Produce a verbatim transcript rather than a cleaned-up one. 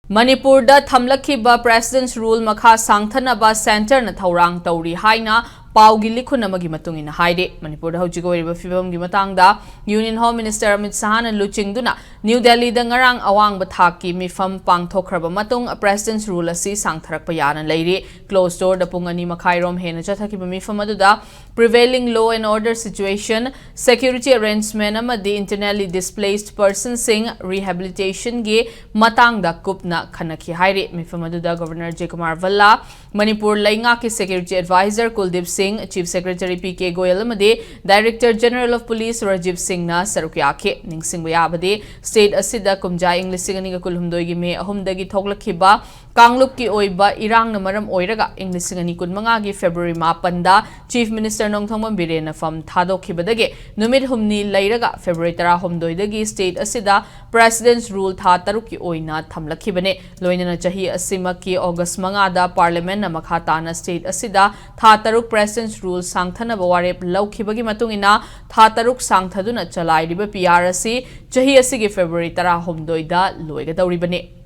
ꯃꯅꯤꯄꯨꯔꯗ ꯊꯝꯂꯛꯈꯤꯕ President's Rule ꯃꯈꯥ ꯁꯥꯡꯊꯅꯕ Centreꯅ ꯊꯧꯔꯥꯡ ꯇꯧꯔꯤ ꯍꯥꯏꯅ ꯄꯥꯎꯒꯤ ꯂꯤꯈꯨꯟ ꯑꯃꯒꯤ ꯃꯇꯨꯡ ꯏꯟꯅ ꯍꯥꯏꯔꯤ꯫ ꯃꯅꯤꯄꯨꯔꯗ ꯍꯧꯖꯤꯛ ꯑꯣꯏꯔꯤꯕ ꯐꯤꯕꯝꯒꯤ ꯃꯇꯥꯡꯗ Union Home Minister ꯑꯃꯤꯠ ꯁꯍꯥꯅ ꯂꯨꯆꯤꯡꯗꯨꯅ ꯅ꯭ꯌꯨ ꯗꯦꯜꯂꯤꯗ ꯉꯔꯥꯡ ꯑꯋꯥꯡꯕ ꯊꯥꯛꯀꯤ ꯃꯤꯐꯝ ꯄꯥꯡꯊꯣꯛꯈ꯭ꯔꯕ ꯃꯇꯨꯡ President's Rule ꯑꯁꯤ ꯁꯥꯡꯊꯔꯛꯄ ꯌꯥꯅ ꯂꯩꯔꯤ꯫ Closed doorꯗ ꯄꯨꯡ ꯑꯅꯤ ꯃꯈꯥꯏꯔꯣꯝ ꯍꯦꯟꯅ ꯆꯠꯊꯈꯤꯕ ꯃꯤꯐꯝ ꯑꯗꯨꯗ prevailing law and order situation, security arrangement ꯑꯃꯗꯤ internally displaced personꯁꯤꯡ rehabilitationꯒꯤ ꯃꯇꯥꯡꯗ ꯀꯨꯞꯅ ꯈꯟꯅꯈꯤ ꯍꯥꯏꯔꯤ꯫ ꯃꯤꯐꯝ ꯑꯗꯨꯗ Governor ꯖꯦꯀꯨꯃꯥꯔ ꯚꯜꯂꯥ, ꯃꯅꯤꯄꯨꯔ ꯂꯩꯉꯥꯛꯀꯤ Security Advisor ꯀꯨꯜꯗꯤꯞ ꯁꯤꯡ, Chief Secretary P K Goyal ꯑꯃꯗꯤ Director General of Police Rajiv ꯁꯤꯡꯅ ꯁꯔꯨꯛ ꯌꯥꯈꯤ꯫ ꯅꯤꯡꯁꯤꯡꯕ ꯌꯥꯕꯗꯤ, state ꯑꯁꯤꯗ ꯀꯨꯝꯖꯥ ꯏꯪ ꯂꯤꯁꯤꯡ ꯑꯅꯤꯒ ꯀꯨꯟꯍꯨꯝꯗꯣꯏꯒꯤ ꯃꯦ ꯑꯍꯨꯝꯗꯒꯤ ꯊꯣꯛꯂꯛꯈꯤꯕ ꯀꯥꯡꯂꯨꯞꯀꯤ ꯑꯣꯏꯕ ꯏꯔꯥꯡꯅ ꯃꯔꯝ ꯑꯣꯏꯔꯒ ꯏꯪ ꯂꯤꯁꯤꯡ ꯑꯅꯤ ꯀꯨꯟꯃꯉꯥꯒꯤ February ꯃꯥꯄꯟꯗ Chief Minister ꯅꯣꯡꯊꯣꯝꯕꯝ ꯕꯤꯔꯦꯟꯅ ꯐꯝ ꯊꯥꯗꯣꯛꯈꯤꯕꯗꯒꯤ ꯅꯨꯃꯤꯠ ꯍꯨꯝꯅꯤ ꯂꯩꯔꯒ February ꯇꯔꯥꯍꯨꯝꯗꯣꯏꯗꯒꯤ state ꯑꯁꯤꯗ President's Rule ꯊꯥ ꯇꯔꯨꯛꯀꯤ ꯑꯣꯏꯅ ꯊꯝꯂꯛꯈꯤꯕꯅꯤ꯫ ꯂꯣꯏꯅꯅ ꯆꯍꯤ ꯑꯁꯤꯃꯛꯀꯤ August ꯃꯉꯥꯗ Parliamentꯅ ꯃꯈꯥ ꯇꯥꯅ state ꯑꯁꯤꯗ ꯊꯥ ꯇꯔꯨꯛ President's Rule ꯁꯥꯡꯊꯅꯕ ꯋꯥꯔꯦꯞ ꯂꯧꯈꯤꯕꯒꯤ ꯃꯇꯨꯡ ꯏꯟꯅ ꯊꯥ ꯇꯔꯨꯛ ꯁꯥꯡꯊꯗꯨꯅ ꯆꯂꯥꯏꯔꯤꯕ P R ꯑꯁꯤ ꯆꯍꯤ ꯑꯁꯤꯒꯤ February ꯇꯔꯥꯍꯨꯝꯗꯣꯏꯗ ꯂꯣꯏꯒꯗꯧꯔꯤꯕꯅꯤ꯫